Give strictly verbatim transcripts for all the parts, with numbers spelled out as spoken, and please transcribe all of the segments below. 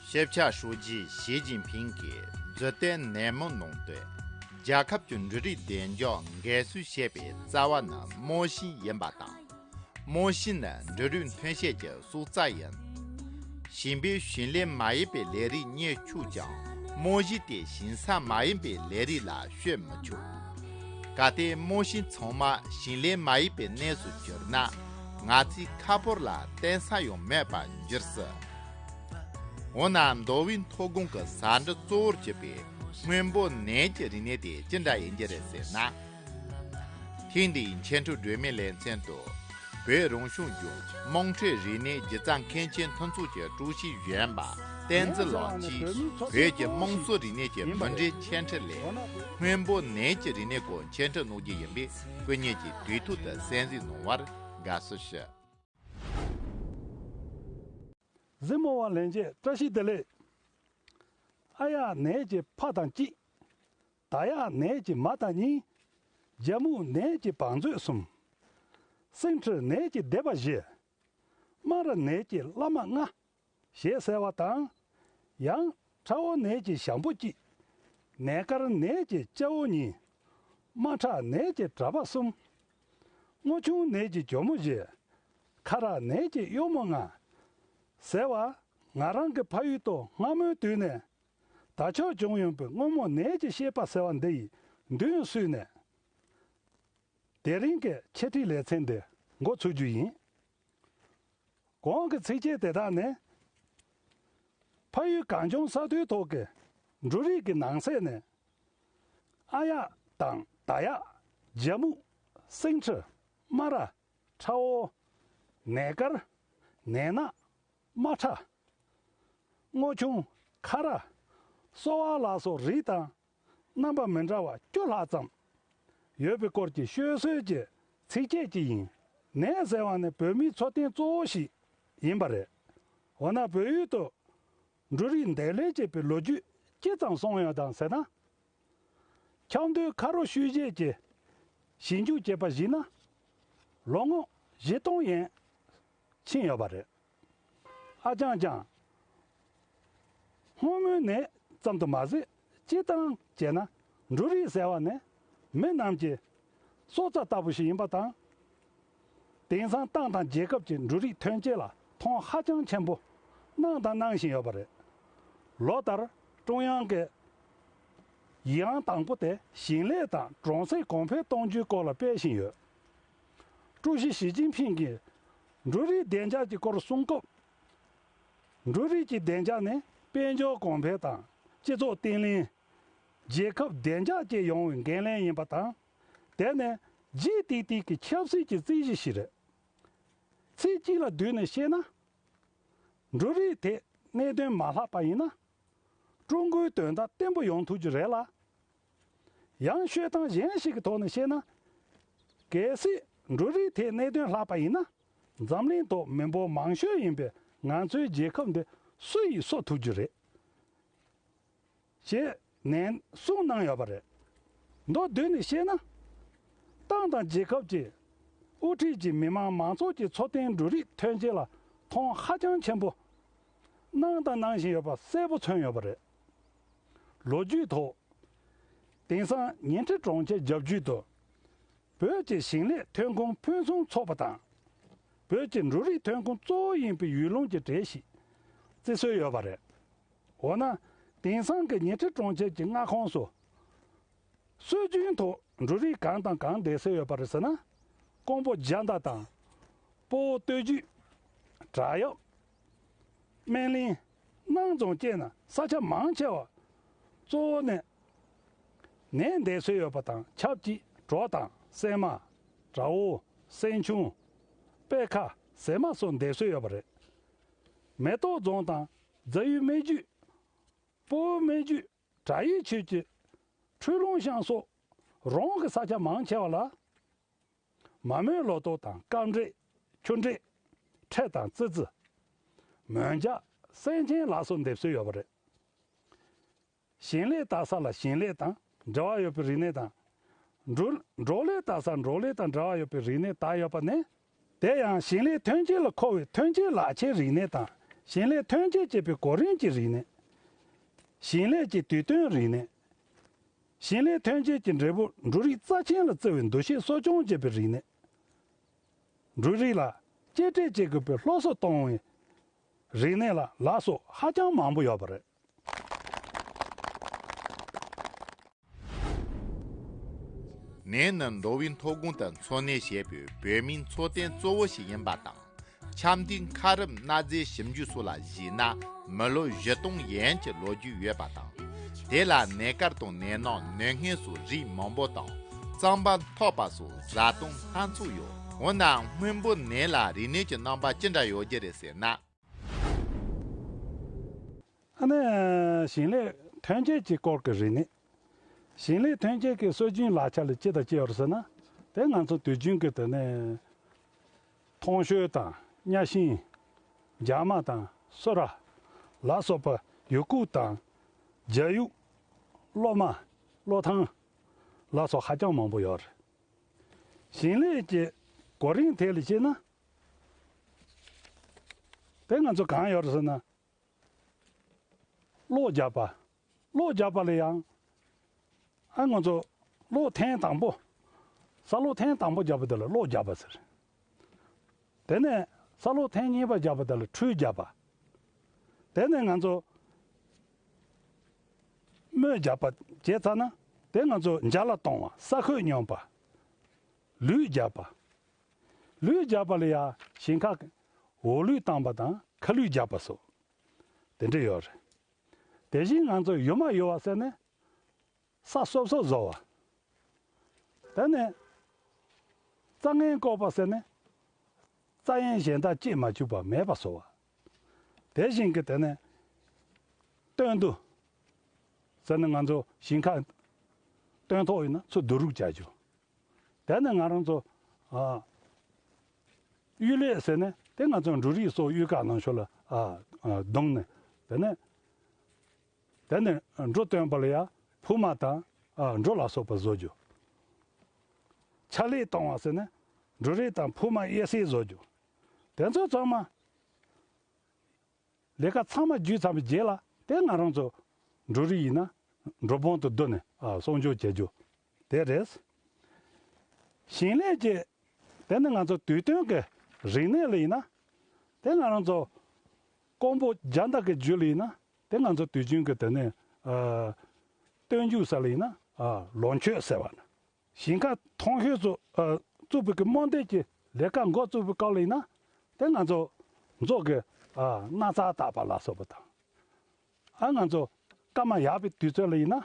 སྤྱི་ཁྱབ་ཧྲུའུ་ཅི་ཞི་ཅིན་ཕིང་གིས་རྫུ་ཏན་ནན་མོ་གནང་དོན། རྒྱལ་ཁབ་ཀྱི་འབྲུ་རིགས་བདེ་འཇགས་འགན་སྲུང་བྱེད་པའི་རྩ་བ་ནི་རྨང་གཞི་ཡིན་པ་དང་། རྨང་གཞི་ནི་འབྲུ་རིགས་ཐོན་སྐྱེད་ཀྱི་སྲོག་རྩ་ཡིན། ཞིང་པས་ཞིང་ལས་མ་ཡིན་པའི་ལས་རིགས་གཉེར་ཆོག་ཀྱང་། རྨང་གཞི་དེ་ཞིང་ས་མ་ཡིན་པའི་ལས་རིགས་ལ་སྤྱོད་མི་ཆོག་གལ་ཏེ་རྨང་གཞི་ཚང་མ་ཞིང་ལས་མ་ཡིན་པའི་གནས་སུ་གྱུར་ན། ང་ཚོའི་ཁ་ཕོར་ལ་བརྟེན་ས་ཡང་མེད་པར་འགྱུར་སྲིད། འོ་ན་མདོ་དབུས་མཐོ་སྒང་གི་ས་འབྲུ་གཙོ་བོར་གྱུར་པའི་སྔོན་པོ་ནས་ཀྱི་རིག་གནས་དེ་ཅི་འདྲ་ཡིན་གྱི་རེད་ཟེར་ན། ཐེངས་འདིའི་འཆད་ཁྲིད་སྒྲོན་མེའི་ལེ་ཚན་དུ། བོད་རང་སྐྱོང་ལྗོངས་དམངས་ཁྲོད་རིག་གནས་སྒྱུ་རྩལ་མཁན་ཆེན་མཐུན་ཚོགས་ཀྱི་ཀྲུའུ་ཞི་གཞོན་པ་བསྟན་འཛིན་ལགས་ཀྱིས་བོད་ཀྱི་དམངས་སྲོལ་རིག་གནས་ཀྱི་མུ་འབྲེལ་འཆད་ཁྲིད་ལས། སྔོན་པོ་ནས་ཀྱི་རིག་གནས་སྐོར་འཆད་ཁྲིད་གནང་རྒྱུ་ཡིན་པས། སྐུ་ཉིད་ཀྱིས་དུས་ཐོག་ཏུ་གསན་གཟིགས་གནང་བར་དགའ་བསུ་ཞུ། གཟིགས་མོ་བ་ལྷན་རྒྱས་བཀྲ་ཤིས་བདེ་ལེགས། ཨ་ཡག་ནས་ཀྱི་ཕ་དང་གཅིག་ད་ཡག་ནས་ཀྱི་མ་དང་གཉིས། རྒྱ་སྨུག་ནས་ཀྱི་བང་མཛོད་གསུམ། སེང་ཁྲིར་ནས་ཀྱི་སྡེ་པ་བཞི། སྨ་ར་ནས་ཀྱི་བླ་མ་ལྔ། ཞེས་ཟེར་བ་དང་། ཡང་ཁྲ་བོ་ནས་ཀྱི་ཞང་པོ་གཅིག་ནས་དཀར་ནས་ཀྱི་སྐྱ་བོ་གཉིས། རྨ་ཁྲ་ནས་ཀྱི་གྲྭ་པ་གསུམ། སྔོ་ཆུང་ནས་ཀྱི་ཇོ་མོ་བཞི། ཁ་ར་ནས་ཀྱི་གཡོག་མོ་ལྔ། ཟེར་བ། ང་རང་གི་ཕ་ཡུལ་དུ་སྔ་མོའི་དུས་ནས་དར་ཁྱབ་བྱུང་ཡོད་པའི་སྔོན་མོ་ནས་ཀྱི་བཤད་པ་ཟེར་བ་འདི་ཡི་མདུན་བསུས་ནས། དེ་རིང་གི་འཆད་ཁྲིད་ལེ་ཚན་འདི་འགོ་ཚུགས་རྒྱུ་ཡིན། གོང་གི་ཚིགས་བཅད་དེ་དག་ནི། ཕ་ཡུལ་གངས་ལྗོངས་ས་མཐོའི་ཐོག་གི་འབྲུ་རིགས་ཀྱི་ནང་གསེས་ནས། ཨ་ཡག་དང་ད་ཡག་རྒྱ་སྨུག་སེང་ཁྲི། སྨ་ར། ཁྲ་བོ། ནས་དཀར། ནས་ནག་སྨ་ཁྲ། སྔོ་ཆུང་། ཁ་ར། སོ་བ་ལ་སོགས་རིགས་དང་རྣམ་པ་མི་འདྲ་བ་བཅུ་ལྷག་ཙམ་ཡོད་པའི་སྐོར་གྱི་ཤོད་སྲོལ་གྱི་ཚིགས་བཅད་ཅིག་ཡིན། ནས་ཟེར་བ་ནི་བོད་མིའི་འཚོ་རྟེན་གཙོ་བོ་ཞིག་ཡིན་པ་རེད། འོ་ན་བོད་ཡུལ་དུ་འབྲུ་རིགས་འདེབས་ལས་བྱེད་པའི་ལོ་རྒྱུས་ཅི་ཙམ་སོང་ཡོད་དམ་ཟེར་ན། ཆབ་མདོའི་ཁ་རོ་ཤུལ་བཞེས་ཀྱི་ཞིབ་འཇུག་བྱས་པ་ཞིག་ན། ལོ་ངོ་བཞི་སྟོང་ཡན་ཕྱིན་ཡོད་པ་རེད། ཨ་ཅང་ཅང་། སྔོན་མོའི་ནས་ཙམ་དུ་མ་ཟད། སྤྱིར་བཏང་བྱས་ན་འབྲུ་རིགས་ཟེར་བ་ནི་མི་རྣམས་ཀྱི་སྲོག་རྩ་ལྟ་བུ་ཞིག་ཡིན་པ་དང་། དེང་སང་ཏང་དང་རྒྱལ་ཁབ་ཀྱི་འབྲུ་རིགས་ཐོན་སྐྱེད་ལ་མཐོང་ཧ་ཅང་ཆེན་པོ་གནང་དང་གནང་བཞིན་ཡོད་པ་རེད། ལོ་ལྟར་ཀྲུང་དབྱང་གི་ཡིག་ཨང་དང་པོ་དེ་ཞིང་ལས་དང་གྲོང་གསེབ་གོང་འཕེལ་གཏོང་རྒྱུའི་སྐོར་ལ་སྤེལ་བཞིན་ཡོད། ཀྲུའུ་ཞི་ཞི་ཅིན་ཕིང་གིས་འབྲུ་རིགས་བདེ་འཇགས་ཀྱི་སྐོར་གསུང་སྐབས། འབྲུ་རིགས་ཀྱི་བདེ་འཇགས་ནི་དཔལ་འབྱོར་གོང་འཕེལ་དང་སྤྱི་ཚོགས་བརྟན་ལྷིང་། རྒྱལ་ཁབ་བདེ་འཇགས་བཅས་ཡོང་བའི་འགན་ལེན་ཡིན་པ་དང་། དེ་ནི་རྗེས་ཏིག་ཏིག་གི་ཆབ་སྲིད་ཀྱི་རྩིས་གཞི་ཞིག་རེད། ཚིག་གཅིག་ལ་བསྡུས་ནས་བཤད་ན། འབྲུ་རིགས་ཐད་གནད་དོན་མ་ལྷག་པ་ཡིན་ན། ཀྲུང་གོའི་དོན་དག་བརྟན་པོ་ཡོང་ཐུབ་རྒྱུ་རེད་ལ། ཡང་ཤོད་སྟངས་གཞན་ཞིག་གི་ཐོག་ནས་བཤད་ན། གལ་སྲིད་འབྲུ་རིགས་ཐད་གནད་དོན་ལྷག་པ་ཡིན་ན། འཛམ་གླིང་ཐོག་མི་འབོར་མང་ཤོས་ཡིན་པའི་ང་ཚོའི་རྒྱལ་ཁབ་འདི་སུ་ཡིས་གསོ་ཐུབ་རྒྱུ་རེད། ཞེས་ནན་གསུངས་གནང་ཡོད་པ་རེད། མདོར་བསྡུས་ནས་བཤད་ན། ཏང་དང་རྒྱལ་ཁབ་ཀྱི་དབུ་ཁྲིད་ཀྱིས་མི་དམངས་མང་ཚོགས་ཀྱི་འཚོ་རྟེན་འབྲུ་རིགས་ཐོན་སྐྱེད་ལ་མཐོང་ཧ་ཅང་ཆེན་པོ་གནང་དང་གནང་བཞིན་ཡོད་པ་གསལ་པོ་མཚོན་ཡོད་པ་རེད། ལོ་རྒྱུས་ཐོག་དེང་སང་ཉིང་ཁྲི་གྲོང་ཁྱེར་རྒྱབ་རྒྱུད་དུ། བོད་ཀྱི་ཞིང་ལས་ཐོན་ཁུངས་ཕུན་སུམ་ཚོགས་པ་དང་། བོད་ཀྱི་འབྲུ་རིགས་ཐོན་ཁུངས་གཙོ་བོ་ཡིན་པའི་ཡུལ་ལུང་གི་གྲས་ཤིག་བརྩི་སྲོལ་ཡོད་པ་རེད། འོ་ན། དེང་སང་གི་ཉིང་ཁྲི་གྲོང་ཁྱེར་གྱི་མངའ་ཁོངས་སུ། སྲོལ་རྒྱུན་ཐོག་འབྲུ་རིགས་གང་དང་གང་འདེབས་སྲོལ་ཡོད་པ་རེད་ཟེར་ན། ཀོང་པོ་རྒྱ་མདའ་དང་། སྤོ་བོ་སྟོད་རྒྱུད། བྲག་གཡབ། སྨན་གླིང་། སྣང་རྫོང་བཅས་ན་ས་ཆ་མང་ཆེ་བ་གཙོ་བོ་ནས་ནས་འདེབས་སྲོལ་ཡོད་པ་དང་ཆབས་ཅིག་གྲོ་དང་སྲན་མ། བྲ་བོ། སྲན་ཆུང་། པད་ཁ། ཟེ་མ་སོགས་འདེབས་སྲོལ་ཡོད་པ་རེད། མེ་ཏོག་རྫོང་དང་རྫ་ཡུལ་སྨད་རྒྱུད། སྤོ་བོ་སྨད་རྒྱུད། བྲག་ཡུལ་ཆོས་ཀྱི། ཁྲུས་ལུང་ཤང་སོགས་རོང་གི་ས་ཆ་མང་ཆེ་བ་ལ། མ་རྨོས་ལོ་ཏོག་དང་སྐམ་འབྲས། ཆུ་འབྲས། ཁྲེ་དང་ཙི་ཙི། མོན་ཇ། སྲན་ཆེན་ལ་སོགས་འདེབས་སྲོལ་ཡོད་པ་རེད། ཞིང་ལས་ལྟ་ས་ལ་ཞིང་ལས་དང་འབྲེལ་བ་ཡོད་པའི་རིག་གནས་དང་། འབྲོག་འབྲོག་ལས་ལྟ་ས་འབྲོག་ལས་དང་འབྲེལ་བ་ཡོད་པའི་རིག་གནས་དག་ཡོད་པ་ནི། དེ་ཡང་ཞིང་ལས་ཐོན་སྐྱེད་ལ་མཁོ་བའི་ཐོན་སྐྱེད་ལག་ཁྱེར་རིག་གནས་དང་ ཞིང་ལས་ཐོན་སྐྱེད་བྱེད་པའི་གོ་རིམ་གྱི་རིག་གནས། ཞིང་ལས་ཀྱི་དུས་སྟོན་རིག་གནས། ཞིང་ལས་ཐོན་སྐྱེད་ཀྱི་འབྲས་བུ་འབྲུ་རིགས་རྩ་ཆེན་ལ་བརྩི་བའི་འདུ་ཤེས་གསོ་སྐྱོང་བྱེད་པའི་རིག་གནས། འབྲུ་རིགས་ལ་གཅེས་སྤྲས་བྱེད་དགོས་པའི་སློབ་གསོ་གཏོང་བའི་རིག་གནས་ལ་ལ་སོགས་ཧ་ཅང་མང་པོ་ཡོད་པ་རེད། ནས་ནི་མདོ་དབུས་མཐོ་སྒང་དུ་འཚོ་གནས་བྱེད་པའི་བོད་མིའི་འཚོ་རྟེན་གཙོ་བོ་ཞིག་ཡིན་པ་དང་། འཆམ་མཐུན་ཁ་རུབ་གནའ་རྫས་ཞིབ་འཇུག་སོགས་ལ་གཞིགས་ན་མི་ལོ་བཞི་སྟོང་ཡན་གྱི་ལོ་རྒྱུས་ཡོད་པ་དང་། དེ་ལ་ནས་དཀར་དང་ནས་ནག་ནས་སྔས་སོགས་རིགས་མང་པོ་དང་རྩམ་པ་ཐོག་པ་སོགས་བཟའ་བཏུང་སྣ་ཚོགས་ཡོད། འོ་ན་སྔོན་པོ་ནས་ལ་རིག་གནས་ཀྱི་རྣམ་པ་ཅི་འདྲ་ཡོད་རྒྱུ་རེད་ཟེར་ན། ཨ་ནི་ཞིང་ལས་ཐོན་སྐྱེད་ཀྱི་སྐོར་གྱི་རིག་གནས། ཞིང་ལས་ཐོན་སྐྱེད་ཀྱི་སྲོལ་རྒྱུན་ལག་ཆ་ལ་ཅི་དང་ཅི་ཡོད་རེད་ཟེར་ན། དེ་ང་ཚོ་དུས་རྒྱུན་གྱི་དེ་ནས་ཐོང་གཤོལ་དང་གཉའ་ཤིང་། རྒྱ་མ་དང་སོ་ར་ལ་སོགས་པ། ཡུ་གུ་དང་རྒྱ་ཡུག་གློ་མ། གློ་ཐང་ལ་སོགས་ཧ་ཅང་མང་པོ་ཡོད་རེད། ཞིང་ལས་ཀྱི་གོ་རིམ་ཐད་ལ་བཤད་ན། དེ་ང་ཚོ་གང་ཡོད་རེད་ཟེར་ན། གློག་རྒྱག་པ། གློག་རྒྱག་པ་ལ་ཡང་། ཨ་ང་ཚོ་གློག་ཐེངས་དང་པོ། ས་སློག་ཐེངས་དང་པོ་རྒྱག་པ་དེ་ལ་གློག་རྒྱག་པ་ཟེར། དེ་ནས་ས་སློག་ཐེངས་གཉིས་པ་རྒྱག་པ་དེ་ལ་འཕྲུལ་རྒྱག་པ། དེ་ནས་ང་ཚོ་རྨོ་རྒྱག་པ་བྱས་ཚར་ན། དེ་ང་ཚོ་འཇའ་ལ་གཏོང་བ། ས་ཁོད་སྙོམས་པ། ལུད་རྒྱག་པ། ལུད་རྒྱག་པ་ལ་ཡང་ཞིང་ཁ་འོག་ལུད་བཏང་པ་དང་ཁ་ལུད་རྒྱག་པ་སོགས་དེ་འདྲ་ཡོད་རེད། དེ་བཞིན་ང་ཚོ་ཡུར་མ་ཡུར་བ་ཟེར་ནས་ས་སོབ་སོབ་བཟོ་བ། དེ་ནས་རྩྭ་ངན་བཀོག་པ་ཟེར་ནས་རྩྭ་ཡན་གཞན་དག་སྐྱེ་མ་བཅུག་པ་མེད་པ་བཟོ་བ། དེ་བཞིན་གྱི་དེ་ནས་སྟོན་བསྡུ་ཟེར་ནས་ང་ཚོ་ཞིང་ཁ་སྟོན་ཐོག་ཡིན་ན་ཚུར་བསྡུ་རུབ་བྱ་རྒྱུ། དེ་ནས་ང་རང་ཚོ་ཨ་གཡུལ་ལས་ཟེར་ནས་དེ་ང་ཚོ་འབྲུ་རིགས་སོགས་གཡུལ་ཁ་ནང་ཤོག་ལ་ཨ་ཨ་བརྡུངས་ནས། དེ་ནས་དེ་ནས་འབྲུ་བཏོན་པ་ལ་ཡ་ཕུ་མ་དང་ཨ་འབྲུ་ལ་སོགས་པ་བཟོ་རྒྱུ། ཆ་ལེགས་གཏོང་བ་ཟེར་ནས་འབྲུ་རིགས་དང་ཕུ་མ་དབྱེ་གསེས་བཟོ་རྒྱུ། དེ་ཚོ་ཚང་མ་ལས་ཀ་ཚང་མ་བརྒྱུད་ཚར་བའི་རྗེས་ལ་དེ་ང་རང་ཚོ་འབྲུ་རིགས་ཡིན་ན་འབྲུ་སྦང་དུ་བསྡུ་ནས་ཨ་གསོག་འཇོག་བྱེད་རྒྱུ་དེ་རེད། ཞིང་ལས་ཀྱི་དེ་ནི་ང་ཚོ་དུས་སྟོན་གྱི་རིག་གནས་ལ་ཡིན་ན། དེ་ང་རང་ཚོ་ཀོང་པོ་རྒྱ་མདའ་གི་རྒྱུད་ལ་ཡིན་ན། དེ་ང་ཚོ་དུས་རྒྱུན་གྱི་དེ་ནས་ཨ་སྟོན་མཇུག་ཟེར་ལ་ཡིན་ན་ཨ་ལོ་མཆོད་ཟེར་བ་ན། ཞིང་ཁ་ཐོང་གཤོལ་བཙུགས་ཨ་བཙུགས་པའི་གི་རྨོ་འདེབས་ཀྱི་ལས་ཀ་འགོ་བཙུགས་པའི་སྐབས་ལ་ཡིན་ན། དེ་ང་ཚོ་མཛོ་གི་ཨ་སྣག་ཚ་བཏགས་པ་ལ་སོགས་པ་དང་། ཨ་ང་ཚོ་སྐར་མ་ཡག་པའི་དུས་ཚོད་ལ་ཡིན་ན།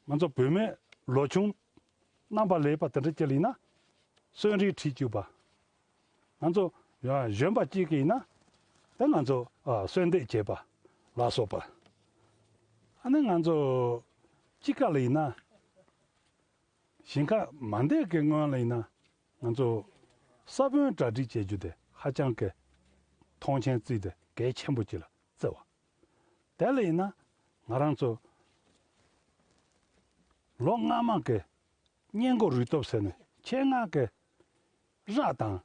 ང་ཚོ་བུད་མེད་ལོ་ཆུང་རྣམ་པ་ལེགས་པ་དེ་འདྲ་ཅིག་ལ་ཡིན་ན། གསོན་རིགས་ཁྲིད་བཅུག་པ། ང་ཚོ་ཡང་གཞོན་པ་གཅིག་གིས་ཡིན་ན། དེ་ང་ཚོ་ཨ་གསོན་འདེབས་བྱེད་པ་ལ་སོགས་པ། ཨ་ནི་ང་ཚོ་དཔྱིད་ཀ་ལ་ཡིན་ན། ཞིང་ཁ་མ་འདེབས་ཀྱི་སྔོན་ལ་ཡིན་ན། ང་ཚོ་ས་བོན་གྲ་སྒྲིག་བྱེད་རྒྱུ་དེ་ཧ་ཅང་གི་མཐོང་ཆེན་བརྩིས་ཏེ་གལ་ཆེན་པོ་ཅིག་ལ་བརྩི་བ། དེ་ལ་ཡིན་ན་ང་རང་ཚོ་ལོ་སྔ་མ་གི་སྔས་མགོ་རུས་སྟོབས་ཟེར་ནས་ཆེད་མངགས་ཀྱི་ར་དང་།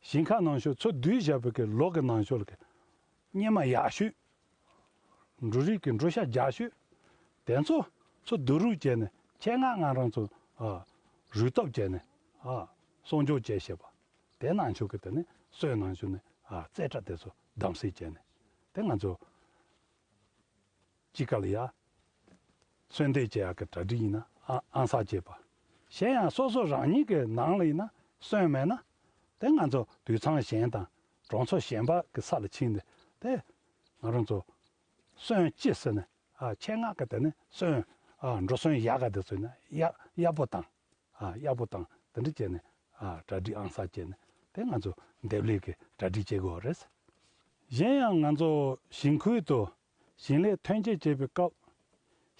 ཞིང་ཁ་ནང་ཤོག་ཚུར་བསྡུས་བཞག་པའི་གི་ལོག་གི་ནང་ཤོག་ལ་གི་སྙེ་མ་ཡག་ཤོས། འབྲུ་རིགས་ཀྱི་འབྲུ་ཤ་རྒྱག་ཤོས། དེ་ཚོ་ཚུར་བསྡུ་རུབ་བྱས་ནས་ཆེད་མངགས་ང་རང་ཚོ་ཨ་རུས་སྟོབས་བྱས་ནས་ཨ་གསོག་འཇོག་བྱས་བྱས་པ། དེ་ནང་ཤོག་གི་དེ་ནས་སོན་ནང་ཤོག་ནས་ཨ་རྩེ་གྲ་དེ་ཚོ་བསྡམས་བསྲེས་བྱས་ནས་དེ་ང་ཚོ་དཔྱིད་ཀ་ལ་ཡ། གསོན་འདེབས་བྱེད་ཡག་གི་གྲ་སྒྲིག་ཡིན་ན་ཨ་ཨང་གསར་བྱེད་པ། གཞན་ཡང་སོ་སོ་རང་ཉིད་ཀྱི་ནང་ལ་ཡིན་ན་སོན་མེད་ན། དེ་ང་ཚོ་དུད་ཚང་གཞན་དང་གྲོང་ཚོ་གཞན་པ་གི་ས་ལ་ཕྱིན་ཏེ། དེ་ང་རང་ཚོ་སོན་སྐྱི་ཟེར་ནས་ཨ་ཆེད་མངགས་ཀྱི་དེ་ནས་སོན་ཨ་འགྲོ་སོན་ཡག་ག་དེ་ཚོ་ཡིན་ན་གཡར་གཡར་པོ་དང་། ཨ་གཡར་པོ་དང་དེ་འདྲ་བྱས་ནས་ཨ་གྲ་སྒྲིག་ཨང་གསར་བྱས་ནས་དེ་ང་ཚོ་འདེབས་ལས་ཀྱི་གྲ་སྒྲིག་བྱེད་དགོས་རེད། གཞན་ཡང་ང་ཚོ་ཞིང་ཁུལ་དུ་ཞིང་ལས་ཐོན་སྐྱེད་བྱེད་པའི་སྐབས་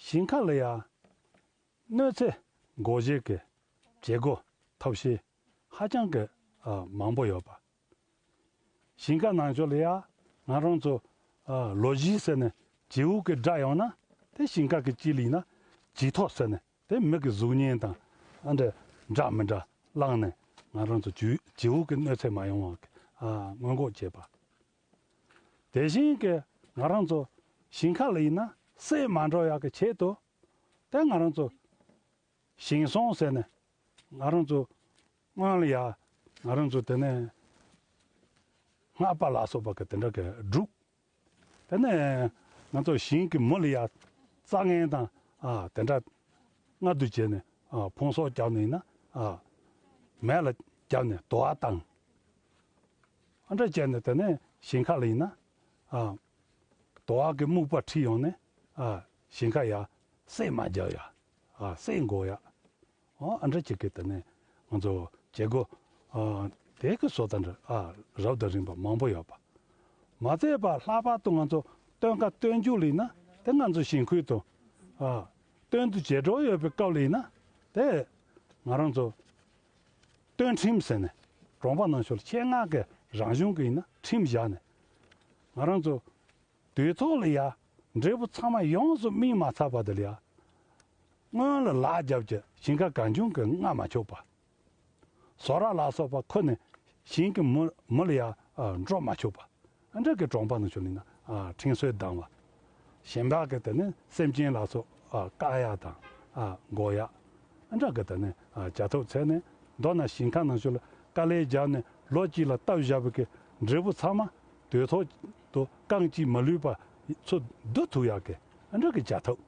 ཞིང་ཁ་ལ་ཡ་གནོད་འཚེ་འགོག་བྱེད་ཀྱི་བྱེད་སྒོ་ཐབས་ཤེས་ཧ་ཅང་གི་ཨ་མང་པོ་ཡོད་པ། ཞིང་ཁ་ནང་ཕྱོགས་ལ་ཡ་ང་རང་ཚོ་ཨ་ལོ་བཞི་ཟེར་ནས་བྱེའུ་གི་སྒྲ་ཡོང་ན་དེ་ཞིང་ཁ་གི་དཀྱིལ་ལ་ཡིན་ན་བྱེ་ཐོག་ཟེར་ནས་དེ་མི་གི་གཟུགས་བརྙན་དང་ཨ་འདྲ་འདྲ་མི་འདྲ་བླངས་ནས་ང་རང་ཚོ་བྱེའུ་བྱེའུ་གི་གནོད་འཚེ་མ་ཡོང་བ་གི་ཨ་སྔོན་འགོག་བྱེད་པ། དེ་བཞིན་གྱི་ང་རང་ཚོ་ཞིང་ཁ་ལ་ཡིན་ན་བསྲེས་མ་འགྲོ་ཡག་གི་ཆེད་དུ། དེ་ང་རང་ཚོ་ཞིང་སོང་ཟེར་ནས་ང་རང་ཚོ་སྔོན་ལ་ཡ་ང་རང་ཚོ་དེ་ནས་སྔགས་པ་ལ་སོགས་པ་གི་དེ་འདྲ་གི་སྒྲུག་དེ་ནས་ང་ཚོ་ཞིང་གི་མུ་ལ་ཡ་རྩྭ་ངན་དང་ཨ་དེ་འདྲ་མངལ་དུ་བྱས་ནས་ཨ་ཕུང་གསོག་བརྒྱབ་ནས་ཡིན་ན་ཨ་མེ་ལ་བརྒྱབ་ནས་དུ་བ་བཏང་། ཨ་འདྲ་བྱས་ནས་དེ་ནས་ཞིང་ཁ་ལ་ཡིན་ན་ཨ་དུ་བ་གི་སྨུག་པ་འཁྲིགས་ཡོང་ནས་ཨ་ཞིང་ཁ་ཡ་བསྲེས་མ་རྒྱག་ཡ་ཨ་བསྲེས་འགོག་ཡ། ཨོ་ཨ་འདྲ་ཅིག་གི་དེ་ནས་ང་ཚོ་བྱེད་སྒོ་ཨ་དེ་གི་བཟོ་ལྟ་འདྲ་ཨ་རབ་དང་རིམ་པ་མང་པོ་ཡོད་པ། མ་ཚད་པ་ལྷག་པར་དུ་ང་ཚོ་སྟོན་ཁ་སྟོན་རྒྱུ་ལ་ཡིན་ན་དེ་ང་ཚོ་ཞིང་ཁུལ་དུ་ཨ་སྟོན་དུ་བྱེད་འགྲོ་ཡོད་པའི་སྐབས་ལ་ཡིན་ན་དེ་ང་རང་ཚོ་སྟོན་ཁྲིམས་ཟེར་ནས་གྲོང་པ་ནང་ཆོས་ཆེད་མངགས་ཀྱི་རང་གཞུང་གི་ཡིན་ན་ཁྲིམས་བཞག་ནས་ང་རང་ཚོ་དུས་ཐོག་ལ་ཡ་འབྲས་བུ་ཚང་མ་ཡོངས་སུ་སྨིན་མ་ཚར་བ་དེ་ལ་ཡ་སྔོན་ལ་ལག་བརྒྱབ་ཀྱི་ཞིང་ཁ་གང་བྱུང་གི་རྔ་མ་ཆོག་པ། ཟོག་ར་ལ་སོགས་པ་ཁུར་ནས་ཞིང་གི་མུ་མུ་ལ་ཡ་ཨ་འགྲོ་མ་ཆོག་པ། ཨ་འདྲ་གི་གྲོང་པ་ནང་ཆོས་ལ་ཡིན་ན་ཨ་ཁྲིམས་སྲོལ་བསྡམས་པ། གཞན་པ་གི་དེ་ནི་སེམས་ཅན་ལ་སོགས་ཨ་བཀག་ཡ་དང་ཨ་འགོག་ཡ། ཨ་འདྲ་གི་དེ་ནི་ཨ་བྱ་ཐབས་འཚོལ་ནས་མདོར་ན་ཞིང་ཁ་ནང་ཆོས་ལ་དཀའ་ལས་བརྒྱབ་ནས་ལོ་གཅིག་ལ་བཏབ་བཞག་པའི་གི་འབྲས་བུ་ཚང་མ་དུས་ཐོག་ཏུ་རྐང་གཅིག་མ་ལུས་པ་ཚུར་བསྡུ་ཐུབ་ཡག་གི་ཨ་འདྲ་གི་བྱ་ཐབས་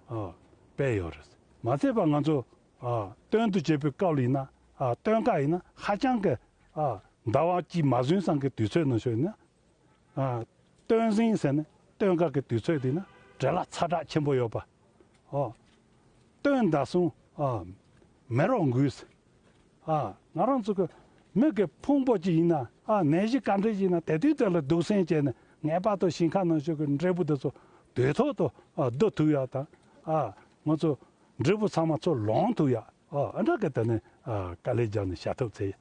ཨ་སྤེལ་ཡོད་རེད། མ་ཚད་པ་ང་ཚོ་ཨ་སྟོན་དུ་བྱེད་པའི་སྐབས་ལ་ཡིན་ན་ཨ་སྟོན་ཁ་ཡིན་ན་ཧ་ཅང་གི་ཨ་ཟླ་བ་གཅིག་མ་ཟིན་ཙམ་གྱི་དུས་ཚོད་ནང་ཆོས་ཡིན་ན་ཨ་སྟོན་ཟིན་ཟེར་ནས་སྟོན་ཁ་གི་དུས་ཚོད་དེ་ན་བྲེལ་བ་ཚ་དྲག་ཆེན་པོ་ཡོད་པ། ཨོ་སྟོན་ད་སོང་ཨ་མེ་རོ་འགུལ་ཟེར། ཨ་ང་རང་ཚོ་གི་མི་གི་ཕུང་པོ་ཅིག་ཡིན་ན་ཨ་ནད་གཞི་ག་འདྲ་ཞིག་ཡིན་ན་དེ་དུས་དེ་ལ་སྡུག་སྲན་བྱས་ནས་ངེས་པར་དུ་ཞིང་ཁ་ནང་ཆོས་ཀྱི་འབྲས་བུ་དེ་ཚོ་དུས་ཐོག་ཏུ་ཨ་བསྡུ་ཐུབ་ཡག་དང་ཨ་ང་ཚོ་འབྲས་བུ་ཚང་མ་ཚུར་ལོང་ཐུབ་ཡག་ཨ་ཨ་འདྲ་གི་དེ་ནས་ཨ་དཀའ་ལས་བརྒྱབ་ནས་བྱ་ཐབས་འཚོལ་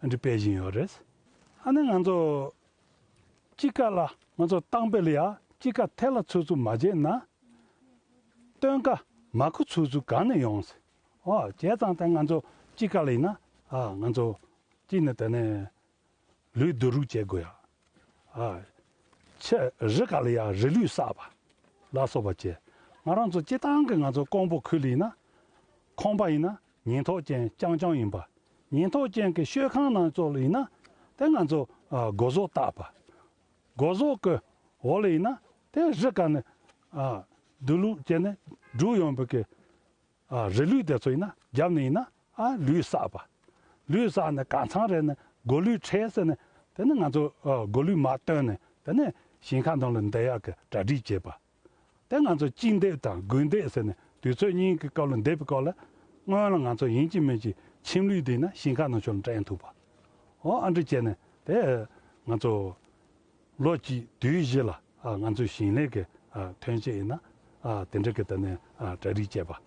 ཨ་འདྲ་སྤེལ་བཞིན་ཡོད་རེད། ཨ་ནི་ང་ཚོ་དཔྱིད་ཀ་ལ་ང་ཚོ་བཏང་པའི་ལ་ཡ་དཔྱིད་ཀ་ཐལ་ལ་ཚུད་ཚུད་མ་བྱས་ན་སྟོན་ཁ་མ་ཁུ་ཚུད་ཚུད་གང་ནས་ཡོང་ཟེར། ཨོ་བྱས་ཙང་ད་ང་ཚོ་དཔྱིད་ཀ་ལ་ཡིན་ན་ཨ་ང་ཚོ་གཅིག་ནས་དེ་ནས་ལུད་བསྡུ་རུག་བྱེད་དགོས་ཡ། ཨ་ཆེ་རི་ཁ་ལ་ཡ་རི་ལུད་བསགས་པ་ལ་སོགས་པ་བྱས། ང་རང་ཚོ་སྤྱི་བཏང་གི་ང་ཚོ་ཀོང་པོ་ཁུལ་ལ་ཡིན་ན་ཁང་པ་ཡིན་ན་ཉེན་ཐོག་ཅན་རྐྱང་རྐྱང་ཡིན་པ། ཉེན་ཐོག་ཅན་གྱི་ཤོད་ཁང་ནང་ཚོ་ལ་ཡིན་ན་དེ་ང་ཚོ་ཨ་སྒོ་ཟོག་བཏགས་པ། སྒོ་ཟོག་གི་འོག་ལ་ཡིན་ན་དེ་རི་ཁ་ནས་ཨ་བསྡུ་རུག་བྱས་ནས་བསྒྲུགས་ཡོང་བའི་གི་ཨ་རི་ལུད་དེ་ཚོ་ཡིན་ན་རྒྱབ་ནས་ཡིན་ན་ཨ་ལུད་བསགས་པ། ལུད་བསགས་ནས་གང་ཚང་རེད་ནས་སྒོ་ལུད་ཁྲལ་ཟེར་ནས་དེ་ནས་ང་ཚོ་ཨ་སྒོ་ལུད་མར་བཏོན་ནས་དེ་ནས་ཞིང་ཁ་ནང་ལ་འདེབས་ཡག་གི་གྲ་སྒྲིག་བྱེད་པ། དེ་ང་ཚོ་དཔྱིད་འདེབས་དང་དགུན་འདེབས་ཟེར་ནས་དུས་ཚོད་གཉིས་ཀྱི་སྐབས་ལ་འདེབས་པའི་སྐབས་ལ་སྔོན་ལ་ང་ཚོ་ཡིན་གཅིག་མིན་གཅིག་ཁྱིམ་ལུད་དེ་ཡིན་ན་ཞིང་ཁ་ནང་ཆོས་ལ་སྤྲད་ཐུབ་པ། འོ་ཨ་འདྲ་བྱས་ནས་དེ་ང་ཚོ་ལོ་གཅིག་དུས་བཞི་ལ་ཨ་ང་ཚོའི་ཞིང་ལས་ཀྱི་ཨ་ཐོན་སྐྱེད་ཡིན་ན་ཨ་དེ་འདྲ་གི་ད་ནས་ཨ་གྲ་སྒྲིག་བྱས་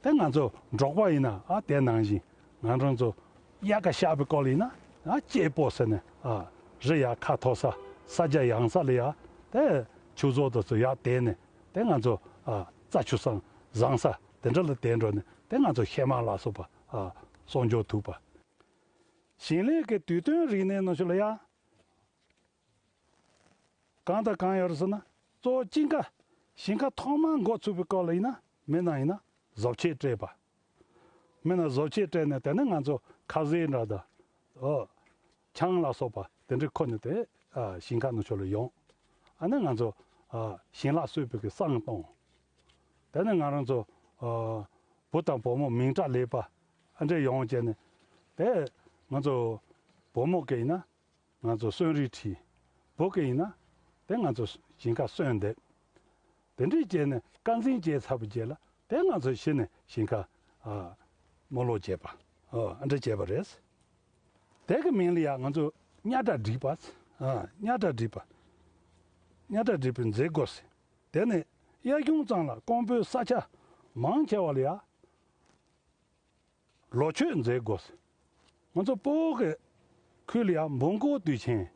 པ། དེ་ང་ཚོ་འབྲོག་པ་ཡིན་ན་ཨ་དེ་ནང་བཞིན་ང་རང་ཚོ་དབྱར་ཁ་གཤགས་པའི་སྐོར་ལ་ཡིན་ན་ཨ་སྐྱེས་སྤོ་ཟེར་ནས་ཨ་རི་ཡར་ཁ་མཐོ་ས་ས་རྒྱ་ཡངས་ས་ལ་ཡ་དེ་ཆུ་མཛོད་དུ་ཚོ་ཡར་དེད་ནས་དེ་ང་ཚོ་ཨ་རྩྭ་ཆུ་བཟང་བཟང་ས་དེ་འདྲ་ལ་དེད་འགྲོ་ནས་དེ་ང་ཚོ་ཤེ་མ་ལ་སོགས་པ་ཨ་གསོག་འཇོག་ཐུབ་པ། ཞིང་ལས་ཀྱི་དུས་སྟོན་རིག་གནས་ནང་ཆོས་ལ་ཡ། གང་དང་གང་ཡོད་རེད་ཟེར་ན། གཙོ་བོ་དཔྱིད་ཀ་ཞིང་ཁ་ཐོག་མར་འགོ་ཚུགས་པའི་སྐོར་ལ་ཡིན་ན་མི་ནང་ཡིན་ན་བཟོ་ཆས་སྤྲད་པ། མི་ནང་བཟོ་ཆས་སྤྲད་ནས་དེ་ནས་ང་ཚོ་ཁ་ཟས་འདྲ་དང་། ཨོ། ཆང་ལ་སོགས་པ་དེ་འདྲའི་ཁུར་ནས་དེ་ཨ་ཞིང་ཁ་ནང་ཆོས་ལ་ཡོང་། ཨ་ནི་ང་ཚོ་ཨ་ཞིང་ལས་གསོས་པའི་གི་བསང་གཏོང་། དེ་ནས་ང་རང་ཚོ་ཨ་བུ་དང་བུ་མོ་མིང་གྲགས་ལེགས་པ་ཨ་འདྲས་ཡོང་བྱས་ནས་དེ་ང་ཚོ་བུ་མོ་གི་ཡིན་ན། ང་ཚོ་གསོན་རིགས་ཁྲིད། བུ་གི་ཡིན་ན་དེ་ང་ཚོ་ཞིང་ཁ་གསོན་འདེབས། དེ་འདྲས་བྱས་ནས་རྐང་འཛིན་བྱས་ཚར་བའི་རྗེས་ལ་དེ་ང་ཚོ་གཞི་ནས་ཞིང་ཁ་ཨ་རྨོ་ལོག་བྱས་པ། ཨ་འདྲ་བྱས་པ་རེད། དེ་གི་མིང་ལ་ཡང་ང་ཚོ་གཉའ་སྒྲ་སྒྲིག་པ། ཨ་གཉའ་སྒྲ་སྒྲིག་པ། གཉའ་སྒྲ་སྒྲིག་པའི་མཛད་སྒོ་ཟེར། དེ་ནས་དབྱར་གཞུང་ཙམ་ལ་ཀོང་པོའི་ས་ཆ་མང་ཆེ་བ་ལ་ཡ། ལོ་མཆོད་མཛད་སྒོ། ང་ཚོ་སྤོ་བོ་གི་ཁུལ་ལ་ཡ་འབུམ་སྐོར་དུས་ཆེན།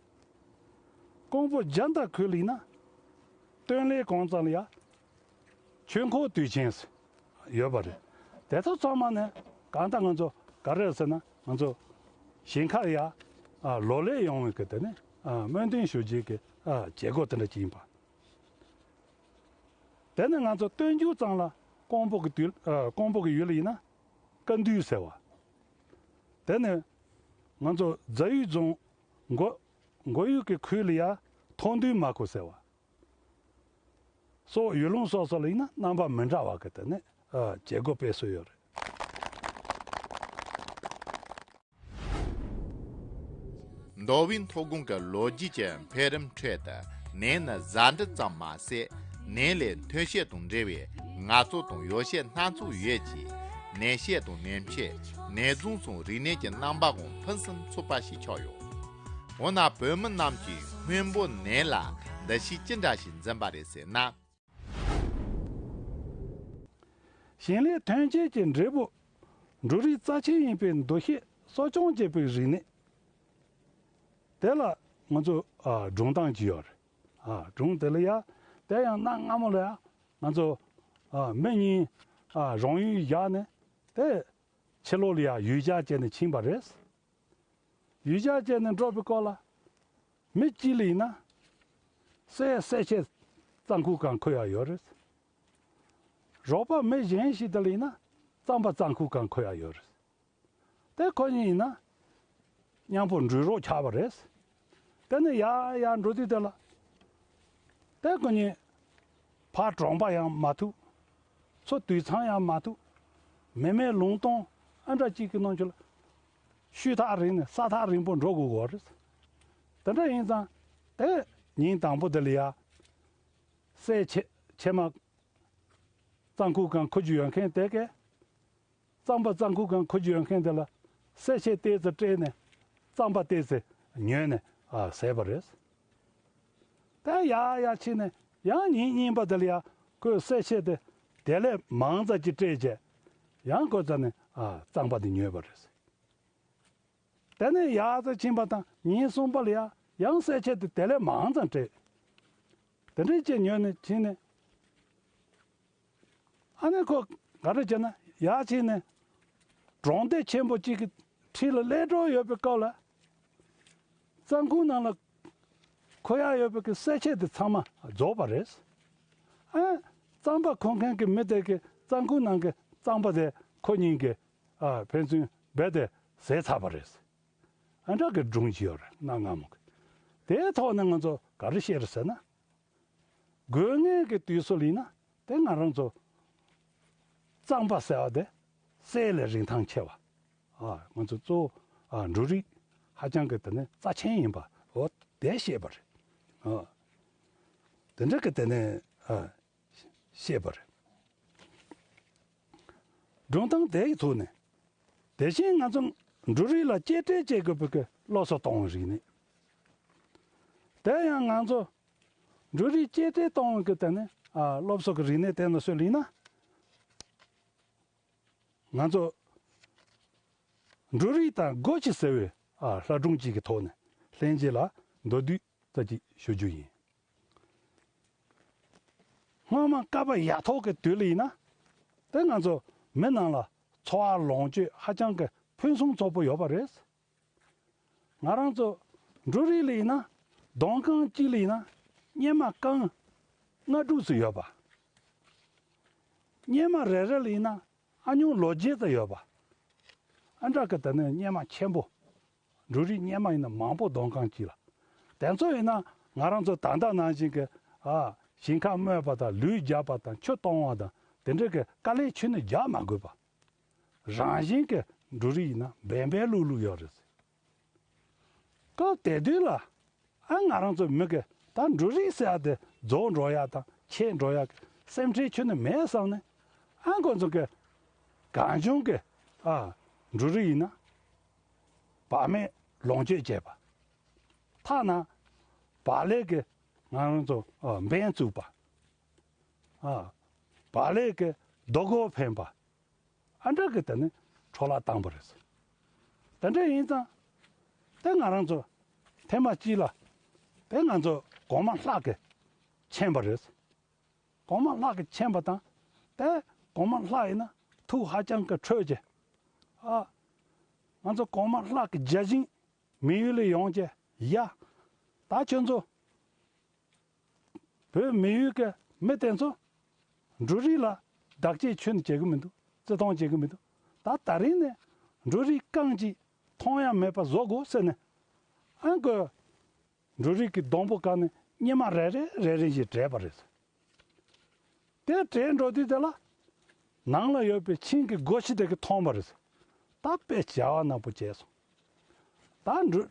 ཀོང་པོ་རྒྱ་མདའ་ཁུལ་ལ་ཡིན་ན། སྟོན་ལས་གོང་ཙམ་ལ་ཡ། ཆོས་འཁོར་དུས་ཆེན་ཟེར་ཡོད་པ་རེད། དེ་ཚོ་ཚང་མ་ནས་གང་ལྟར་ང་ཚོ་ག་རེ་ཟེར་ན་ང་ཚོ་ཞིང་ཁ་ལ་ཡ། ཨ་ལོ་ལེགས་ཡོང་བའི་གི་དེ་ནས་ ཨ་སྨོན་འདུན་ཞུ་བྱེད་ཀྱི་ཨ་བྱེད་སྒོ་དེ་འདྲ་ཅིག་ཡིན་པ། དེ་ནི་ང་ཚོ་སྟོན་རྒྱུ་ཙམ་ལ་ཀོང་པོ་གི་དུས་ཨ་ཀོང་པོ་གི་ཡུལ་ལ་ཡིན་ན་དཀའ་འདུས་ཟེར་བ། དེ་ནི་ང་ཚོ་རྫ་ཡུལ་རྫོང་མགོ་མགོ་ཡུལ་གྱི་ཁུལ་ལ་ཡ་ཐོག་འདུས་མ་ཁོ་ཟེར་བ། སོགས་ཡུལ་ལུང་སོ་སོ་ལ་ཡིན་ན་རྣམ་པ་མི་འདྲ་བ་གི་དེ་ནི་ཨ་བྱེད་སྒོ་སྤེལ་སྲོལ་ཡོད་རེད། མདོ་དབུས་མཐོ་སྒང་གི་ལོ་རྒྱུས་ཀྱི་འཕེལ་རིམ་ཁྲོད་དུ་ནས་ནི་བཟའ་འབྲུ་ཙམ་མ་ཟད། ནས་ལས་ཐོན་སྐྱེད་དང་འབྲེལ་བའི་ངལ་རྩོལ་དང་ཡོ་བྱད་སྣ་ཚོགས་ཡོད་ཅིང་། ནས་སྐྱེད་དང་ནས་ཕྱེད། ནས་བཟུང་སོགས་རིག་གནས་ཀྱི་རྣམ་པའང་ཕུན་སུམ་ཚོགས་པ་ཞིག་ཆགས་ཡོད། འོ་ན་བོད་མི་རྣམས་ཀྱིས་སྔོན་པོ་ནས་ལ་འདུ་ཤེས་ཅི་འདྲ་ཞིག་འཛིན་པ་རེད་ཟེར་ན། ཞིང་ལས་ཐོན་སྐྱེད་ཀྱི་འབྲས་བུ་འབྲུ་རིགས་རྩ་ཆེན་ཡིན་པའི་འདུ་ཤེས་གསོ་སྐྱོང་བྱེད་པའི་རིག་གནས། དེ་ལ་ང་ཚོ་ཨ་སྒྲུང་གཏམ་གྱི་ཡོད་རེད། ཨ་སྒྲུང་དེ་ལ་ཡ་དེ་ཡང་གནའ་སྔ་མོ་ལ་ཡ་ང་ཚོ་ཨ་མི་གཉིས་ཨ་རང་ཡུལ་བཞག་ནས་དེ་ཕྱི་ལོགས་ལ་ཡ་ཡུལ་གྱར་བྱས་ནས་ཕྱིན་པ་རེད། ཡུལ་གྱར་བྱས་ནས་འགྲོ་བའི་སྐོར་ལ། མི་གཅིག་ལ་ཡིན་ན། གསེར་གསེར་ཆས་གཙང་ཁུག་གང་འཁུར་ཡག་ཡོད་རེད། རོགས་པ་མི་གཞན་ཞིག་དེ་ལ་ཡིན་ན། རྩམ་པ་གཙང་ཁུག་གང་འཁུར་ཡག་ཡོད་རེད། དེ་ཁོ་གཉིས་ཡིན་ན། མཉམ་པོ་འགྲུལ་རོགས་ཆགས་པ་རེད། དེ་ནས་ཡར་ཡར་འགྲོ་དུས་དེ་ལ། དེ་ཁོ་གཉིས། ཕར་གྲོང་པ་ཡང་མ་ཐུག་ཚུར་དུད་ཚང་ཡང་མ་ཐུག་མི་མེད་ལུང་སྟོང་ཨ་འདྲ་གཅིག་གི་ནང་ཆུ་ལ། ཤུལ་ཐག་རིང་ནས་ས་ཐག་རིང་པོ་འགྲོ་དགོས་ཀྱི་ཡོད་རེད། དེ་འདྲ་ཡིན་ཙང་དེ་ཉིན་དང་པོ་དེ་ལ་ཡ། གསེར་ཕྱེ་ཕྱེ་མ་གཙང་ཁུག་གང་འཁུར་རྒྱུ་ཡོད་མཁན་དེ་གས། རྩམ་པ་གཙང་ཁུག་གང་འཁུར་རྒྱུ་ཡོད་མཁན་དེ་ལ་གསེར་ཕྱེ་ཏོག་ཙམ་སྤྲད་ནས་རྩམ་པ་ཏོག་ཙམ་ཉོས་ནས་ཨ་ཟས་པ་རེད། དེ་ཡར་ཡར་ཕྱིན་ནས་ཡང་ཉིན་གཉིས་པ་དེ་ལ་ཡ་ཁོས་གསེར་ཕྱེ་དེ་དེ་ལས་མང་ཙམ་ཅིག་སྤྲད་བྱས་ཡང་ཁོ་རྩ་ནས་ཨ་རྩམ་པ་དེ་ཉོས་པ་རེད། དེ་ནས་ཡར་ཙམ་ཕྱིན་པ་དང་ཉིན་གསུམ་པ་ལ་ཡ་ཡང་གསེར་ཕྱེ་དེ་དེ་ལས་མང་ཙམ་སྤྲད། དེ་འདྲའི་ཅིག་ཉོས་ནས་ཕྱིན་ནས། ཨ་ནི་ཁོ་ག་རེ་བྱས་ན་ཡར་ཕྱིན་ནས་གྲོང་སྡེ་ཆེན་པོ་གཅིག་གི་འཁྲིས་ལ་སླེབས་འགྲོ་ཡོད་པའི་སྐབས་ལ། གཙང་ཁུག་ནང་ལ་འཁུར་ཡག་ཡོད་པའི་གི་གསེར་ཕྱེ་དེ་ཚང་མ་རྫོགས་པ་རེད། ཨ། རྩམ་པ་འཁུར་མཁན་གྱི་མི་དེ་གིས་གཙང་ཁུག་ནང་གི་རྩམ་པ་དེ་ཁོ་གཉིས་ཀྱིས་ཨ་ཕན་ཚུན་རྦད་དེ་ཟས་ཚར་བ་རེད། ཨ་འདྲ་གི་སྒྲུང་ཅིག་ཡོད་རེད་གནའ་སྔ་མོ་གི། དེའི་ཐོག་ནས་ང་ཚོ་ག་རེ་བཤད་རེད་ཟེར་ན། དགོས་ངེས་ཀྱི་དུས་སུ་ལ་ཡིན་ན་དེ་ང་རང་ཚོ་རྩམ་པ་ཟེར་བ་དེ་གསེར་ལས་རིན་ཐང་ཆེ་བ། ཨ་ང་ཚོ་གཙོ་བོ་ཨ་འབྲུ་རིགས་ཧ་ཅང་གི་དེ་ནི་རྩ་ཆེན་ཡིན་པ་འོ་དེ་ཤེས་པ་རེད། ཨ་དེ་འདྲ་གི་དེ་ནི་ཨ་ཤེས་པ་རེད། སྒྲུང་གཏམ་དེ་ཡི་ཐོག་ནས། དེ་བཞིན་ང་ཚོ་འབྲུ་རིགས་ལ་གཅེས་སྤྲས་བྱེད་དགོས་པའི་གི་སློབ་གསོ་གཏོང་བའི་རིག་གནས། དེ་ཡང་ང་ཚོ་འབྲུ་རིགས་གཅེས་སྤྲས་གཏོང་བའི་གི་དེ་ནི་ཨ་སློབ་གསོ་གི་རིག་གནས་དེ་ནི་སུ་ལ་ཡིན་ན། ང་ཚོ་འབྲུ་རིགས་དང་སྒོ་ཕྱེ་ཟེར་བའི་ཨ་ལྷ་སྒྲུང་གཅིག་གི་ཐོག་ནས་ལྷན་རྒྱས་ལ་མདོར་བསྡུས་ཙམ་ཅིག་ཞུ་རྒྱུ་ཡིན། སྔོན་མ་བསྐལ་པ་ཡར་ཐོག་གི་དུས་ལ་ཡིན་ན། དེ་ང་ཚོ་མི་རྣམས་ལ་འཚོ་བ་ལོངས་སྤྱོད་ཧ་ཅང་གི་ཕུན་སུམ་ཚོགས་པོ་ཡོད་པ་རེད། ང་རང་ཚོ་འབྲུ་རིགས་ལ་ཡིན་ན་སྡོང་རྐང་གཅིག་ལ་ཡིན་ན་སྙེ་མ་རྐང་ལྔ་དྲུག་ཙམ་ཡོད་པ། སྙེ་མ་རེ་རེ་ལ་ཡིན་ན་ཨ་ཉུང་ལོ་བརྒྱད་ཙམ་ཡོད་པ། ཨ་འདྲ་གི་དེ་ནས་སྙེ་མ་ཆེན་པོ། འབྲུ་རིགས་སྙེ་མ་ཡིན་ན་མང་པོ་སྡོང་རྐང་གཅིག་ལ། དེ་ཚོ་ཡིན་ན་ང་རང་ཚོ་ད་ལྟ་ནང་བཞིན་གྱི་ཨ་ཞིང་ཁ་རྨོས་པ་དང་ལུད་རྒྱག་པ་དང་ཆུ་གཏོང་བ་དང་དེ་འདྲ་གི་དཀའ་ལས་ཁྱོན་ནས་རྒྱག་མ་དགོས་པ། རང་བཞིན་གྱི་འབྲུ་རིགས་ཡིན་ན་འབེན་འབེན་ལུག་ལུག་ཡོད་རེད། སྐབས་དེ་དུས་ལ་ཨ་ང་རང་ཚོ་མི་གི་ད་འབྲུ་རིགས་ཟེར་ཡ་དེ་རྫོགས་འགྲོ་ཡ་དང་ཆད་འགྲོ་ཡ་གི་སེམས་ཁྲལ་ཁྱོན་ནས་མེད་བསམ་ནས་ཨ་ཁོ་ཚོ་གི་གང་བྱུང་གི་ཨ་འབྲུ་རིགས་ཡིན་ན་བག་མེད་ལོངས་སྤྱོད་བྱས་པ། ཐ་ན་བག་ལེབ་ཀྱི་ང་རང་ཚོ་ཨ་འབེན་བཙུགས་པ། ཨ་བག་ལེབ་ཀྱི་རྡོ་སྒོ་འཕེན་པ། ཨ་འདྲ་གི་དེ་ནི་འཕྲོ་བརླག་བཏང་པ་རེད། དེ་འདྲ་ཡིན་ཙང་། དེ་ང་རང་ཚོ་ཐེངས་མ་གཅིག་ལ་དེ་ང་ཚོ་གོང་མ་ལྷ་གིས་མཁྱེན་པ་རེད། གོང་མ་ལྷ་གིས་མཁྱེན་པ་དང་། དེ་གོང་མ་ལྷ་ཡིན་ན་ཐུགས་ཧ་ཅང་གི་ཁྲོས་ཀྱི། ཨ་ང་ཚོ་གོང་མ་ལྷ་གི་བརྒྱ་བྱིན་མི་ཡུལ་ལ་ཡོང་ཀྱི་ཡ། ད་ཁྱོད་ཚོ་བོད་མི་ཡུལ་གྱི་མི་དེ་ཚོ་འབྲུ་རིགས་ལ་བདག་གཅེས་ཁྱོན་ནས་བྱེད་ཀྱི་མི་འདུག་བརྩི་མཐོང་བྱེད་ཀྱི་མི་འདུག་ད་ད་རིང་ནས་འབྲུ་རིགས་རྐང་གཅིག་མཐོང་ཡ་མེད་པ་བཟོ་དགོས་ཟེར་ནས། ཨ་ཁོས་འབྲུ་རིགས་ཀྱི་སྡོང་པོ་བཀབ་ནས་སྙེ་མ་རེ་རེ་རེ་རེ་བཞིན་བྲེགས་པ་རེད། དེ་བྲེགས་འགྲོ་དུས་དེ་ལ་ནང་ལ་ཡོད་པའི་ཆིང་གི་སྒོ་ཕྱི་དེ་གིས་མཐོང་བ་རེད། ད་དཔེ་བྱ་བ་ནག་པོ་བྱས་སོང་། ད་འབྲུ་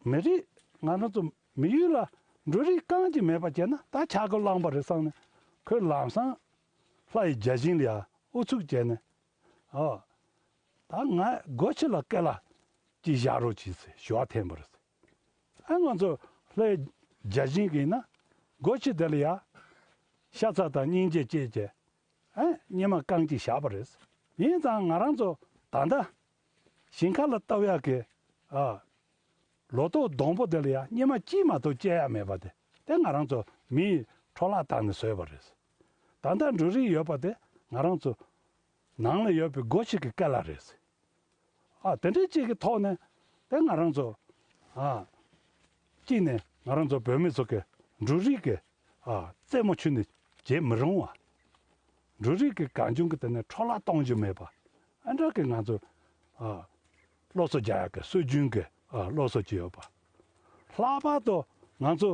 མི་རིགས་ང་རང་ཚོ་མི་ཡུལ་ལ་འབྲུ་རིགས་རྐང་གཅིག་མེད་པ་བྱས་ན་ད་ཆག་སྒོ་བསླངས་པ་རེད་བསམ་ནས། ཁོས་ལམ་སང་ལྷ་ཡི་བརྒྱ་བྱིན་ལ་ཡ་ཨུ་ཚུགས་བྱས་ནས། ཨོ། ད་ངས་སྒོ་ཕྱི་ལ་སྐེ་ལ་གཅིག་བཞག་རོགས་གྱིས་ཟེར་ཞུ་བ་འཐེན་པ་རེད། ཨ་ང་ཚོ་ལྷའི་བརྒྱ་བྱིན་གྱིས་ན་སྒོ་ཕྱི་དེ་ལ་ཡ་ཤ་ཚ་དང་སྙིང་རྗེ་སྐྱེས་བྱས། ཨ་སྙེ་མ་རྐང་གཅིག་བཞག་པ་རེད། ཡིན་ཙང་ང་རང་ཚོ་ད་ལྟ་ཞིང་ཁ་ལ་ལྟ་ཡག་གི་ཨ་ལོ་ཏོག་སྡོང་པོ་དེ་ལ་ཡ་སྙེ་མ་གཅིག་མ་གཏོགས་སྐྱེ་ཡ་མེད་པ་དེ་དེ་ང་རང་ཚོ་མིས་འཕྲོ་བརླག་བཏང་ནས་བཟོས་པ་རེད། ད་ལྟ་འབྲུ་རིགས་ཡོད་པ་དེ་ང་རང་ཚོ་ནང་ལ་ཡོད་པའི་སྒོ་ཕྱི་གི་སྐེ་ལ་རེད། ཨ་དེ་འདྲའི་གཅིག་གི་ཐོག་ནས་དེ་ང་རང་ཚོ་ཨ་གཅིག་ནས་ང་རང་ཚོ་བོད་མི་ཚོ་གི་འབྲུ་རིགས་ཀྱི་ཨ་རྩེད་མོ་ཁྱོན་ནས་བྱེད་མི་རུང་བ། འབྲུ་རིགས་ཀྱི་གང་བྱུང་གི་དེ་ནས་འཕྲོ་བརླག་གཏོང་རྒྱུ་མེད་པ། ཨ་འདྲ་གི་ང་ཚོ་ཨ་སློབ་གསོ་རྒྱག་ཡག་གི་སྲོལ་རྒྱུན་གྱི་ཨ་སློབ་གསོ་ཅིག་ཡོད་པ། ལྷག་པར་དུ་ང་ཚོ་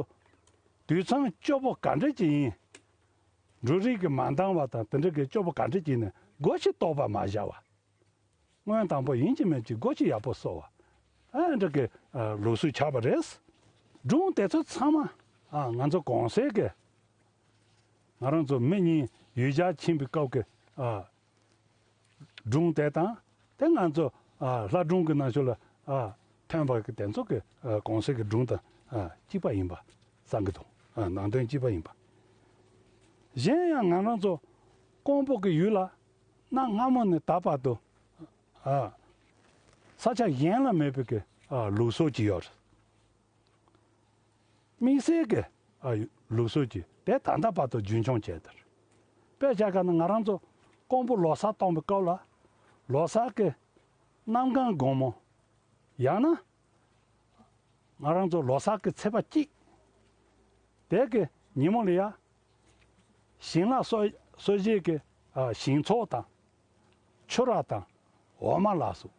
དུད་ཚང་སྐྱོ་པོ་ག་འདྲ་ཅིག་ཡིན། འབྲུ་རིགས་ཀྱི་མ་འདང་བ་དང་དེ་འདྲ་གི་སྐྱོ་པོ་ག་འདྲ་ཅིག་ནས་སྒོ་ཕྱི་ལྟོགས་པ་མ་བཞག་པ། སྔོན་དང་པོ་ཡིན་གཅིག་མིན་གཅིག་སྒོ་ཕྱི་ཡག་པོ་གསོ་བ། ཨ་འདྲ་གི་ཨ་ལུགས་སྲོལ་ཆགས་པ་རེད། སྒྲུང་དེ་ཚོ་ཚང་མ་ཨ་ང་ཚོ་གོང་གསལ་གི་ང་རང་ཚོ་མི་གཉིས་ཡུལ་གྱར་ཕྱིན་པའི་སྐབས་ཀྱི་ཨ་སྒྲུང་དེ་དང་། དེ་ང་ཚོ་ཨ་ལྷ་སྒྲུང་གི་ནང་ཆོས་ལ་ཨ་ཐོན་པ་གི་དེ་ཚོ་གི་ཨ་གོང་གསལ་གི་སྒྲུང་དང་ཨ་གཅིག་པ་ཡིན་པ་བསམ་གི་འདུག་ཨ་ནང་དོན་གཅིག་པ་ཡིན་པ། གཞན་ཡང་ང་རང་ཚོ་ཀོང་པོ་གི་ཡུལ་ལ་གནའ་སྔ་མོ་ནས་ད་བར་དུ་ཨ་ས་ཆ་གཞན་ལ་མེད་པའི་གི་ཨ་ལུགས་སྲོལ་ཅིག་ཡོད་རེད། དམིགས་བསལ་གྱི་ཨ་ལུགས་སྲོལ་གྱི་དེ་ད་ལྟ་བར་དུ་རྒྱུན་འཁྱོངས་བྱས་ཏེ། དཔེ་བཞག་ག་ན་ང་རང་ཚོ་ཀོང་པོ་ལོ་གསར་གཏོང་བའི་སྐབས་ལ་ལོ་གསར་གྱི་གནམ་གང་དགོང་མོ། ཡང་ན་ང་རང་ཚོ་ལོ་གསར་གྱི་ཚེས་པ་གཅིག་དེ་གི་ཉིན་མོ་ལ་ཡ། ཞིང་ལ་གསོ་གསོ་བྱེད་ཀྱི་ཨ་ཞིང་ཚོགས་དང་། ཕྱུར་ར་དང་འོ་མ་ལ་སོགས།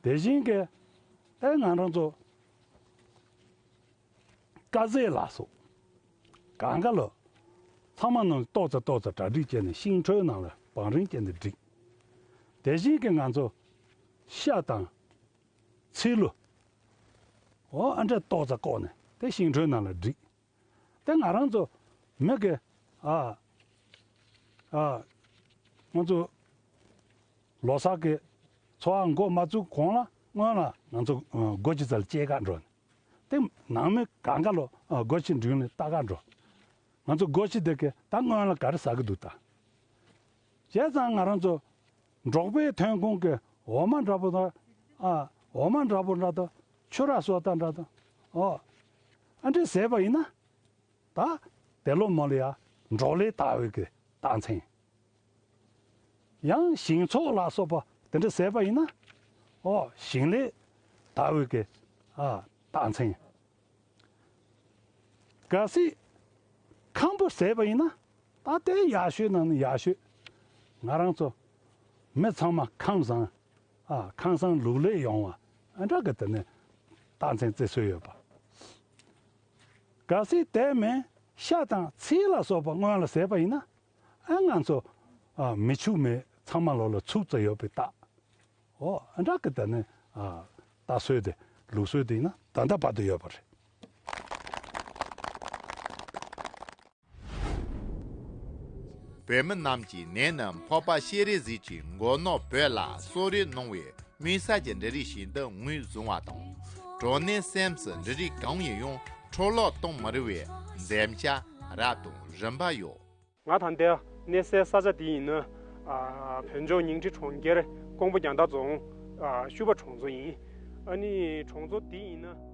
དེ་བཞིན་གྱི་ཨེ་ང་རང་ཚོ་ཀ་ཟས་ལ་སོགས། གང་ག་ལོ་ཚང་མ་ནང་ཏོག་ཙམ་ཏོག་ཙམ་གྲ་སྒྲིག་བྱས་ནས་ཤིང་ཁྲོལ་ནང་ལ་བང་རིམ་བྱས་ནས་བསྒྲིགས། དེ་བཞིན་གྱི་ང་ཚོ་ཤ་དང་ཚིལ་ལུ་འོ་ཨ་འདྲ་ཏོག་ཙམ་བཀོག་ནས་དེ་ཤིང་ཁྲོལ་ནང་ལ་བསྒྲིགས། དེ་ང་རང་ཚོ་མི་གི་ཨ་ཨ་ང་ཚོ་ལོ་གསར་གི་འཚོ་བ་འགོ་མ་བཙུགས་གོང་ལ་སྔོན་ལ་ང་ཚོ་ཨ་སྒོ་ཕྱི་རྩ་ལ་སྐྱེལ་ག་འགྲོ་ནས། དེ་ནང་མི་གང་ག་ལོ་ཨ་སྒོ་ཕྱི་མདུན་ལ་ལྟ་ག་འགྲོ། ང་ཚོ་སྒོ་ཕྱི་དེ་གི་ད་སྔོན་ལ་ག་རེ་ཟ་གི་འདུག་ད། བྱས་ཙང་ང་རང་ཚོ་འབྲོག་པའི་ཐོན་ཁུངས་ཀྱི་འོ་མ་འདྲ་པོ་དང་ཨ་འོ་མ་འདྲ་པོ་འདྲ་དང་ཕྱུར་ར་སོགས་དང་འདྲ་དང་ཨོ་ཨ་འདྲ་ཟས་པ་ཡིན་ན། ད་དེ་ལོ་མ་ལ་ཡ་འབྲོག་ལས་དར་བའི་གི་རྟགས་མཚན། ཡང་ཞིང་ཚོགས་ལ་སོགས་པ་དེ་འདྲ་ཟས་པ་ཡིན་ན། ཨོ་ཞིང་ལས་དར་བའི་གི་ཨ་རྟགས་མཚན། གལ་སྲིད་ཁམ་བུ་ཟས་པ་ཡིན་ན། ད་དེ་ཡག་ཤོས་ནང་ནས་ཡག་ཤོས། ང་རང་ཚོ་མི་ཚང་མ་ཁམས་བཟང་། ཨ་ཁམས་བཟང་ལུག་ལས་ཡོང་བ་ཨ་འདྲ་གི་དེ་ནས་རྟགས་མཚན་བརྩི་སྲོལ་ཡོད་པ། གལ་སྲིད་དེ་མིན་ཤ་དང་ཚིལ་ལ་སོགས་པ་སྔོན་ལ་ཟས་པ་ཡིན་ན། ཨ་ང་ཚོ་ཨ་མི་ཕྱུགས་མེད་ཚང་མ་ལོ་ལ་ཚུགས་ཙམ་ཡོད་པའི་རྟགས། ཨོ་ཨ་འདྲ་གི་དེ་ནས་ཨ་ལྟ་སྲོལ་དེ་ལུགས་སྲོལ་དེ་ཡིན་ན་ད་ལྟ་བར་དུ་ཡོད་པ་རེད། བོད་མི་རྣམས་ཀྱིས་ནད་ནི་ཕོ་པ་ཤེས་རིག་ཟིག་གི་མགོ་ནོར་བོད་ལ་གསོ་རིག་གནང་བའི་མི་ས་ཀྱི་འབྲུ་རིགས་ཤིག་ཏུ་ངོས་བཟུང་བ་དང་། གྲོ་ནས་སེམས་སུ་འབྲུ་རིགས་གང་ཡིན་ཡང་འཕྲོ་བརླག་གཏོང་མི་རུང་བའི་འདེམས་བྱ་རབ་དང་རིམ་པ་ཡོད། ང་ད་ལྟ་གནས་སའི་ས་ཆ་འདི་ཡིན་ན། ཨ་བོད་ལྗོངས་ཉིང་ཁྲི་གྲོང་ཁྱེར་ཀོང་པོ་རྒྱང་བསྟར་རྫོང་། ཨ་ཤུ་པ་གྲོང་ཚོ་ཡིན། ཨ་ནི་གྲོང་ཚོ་འདི་ཡིན་ན།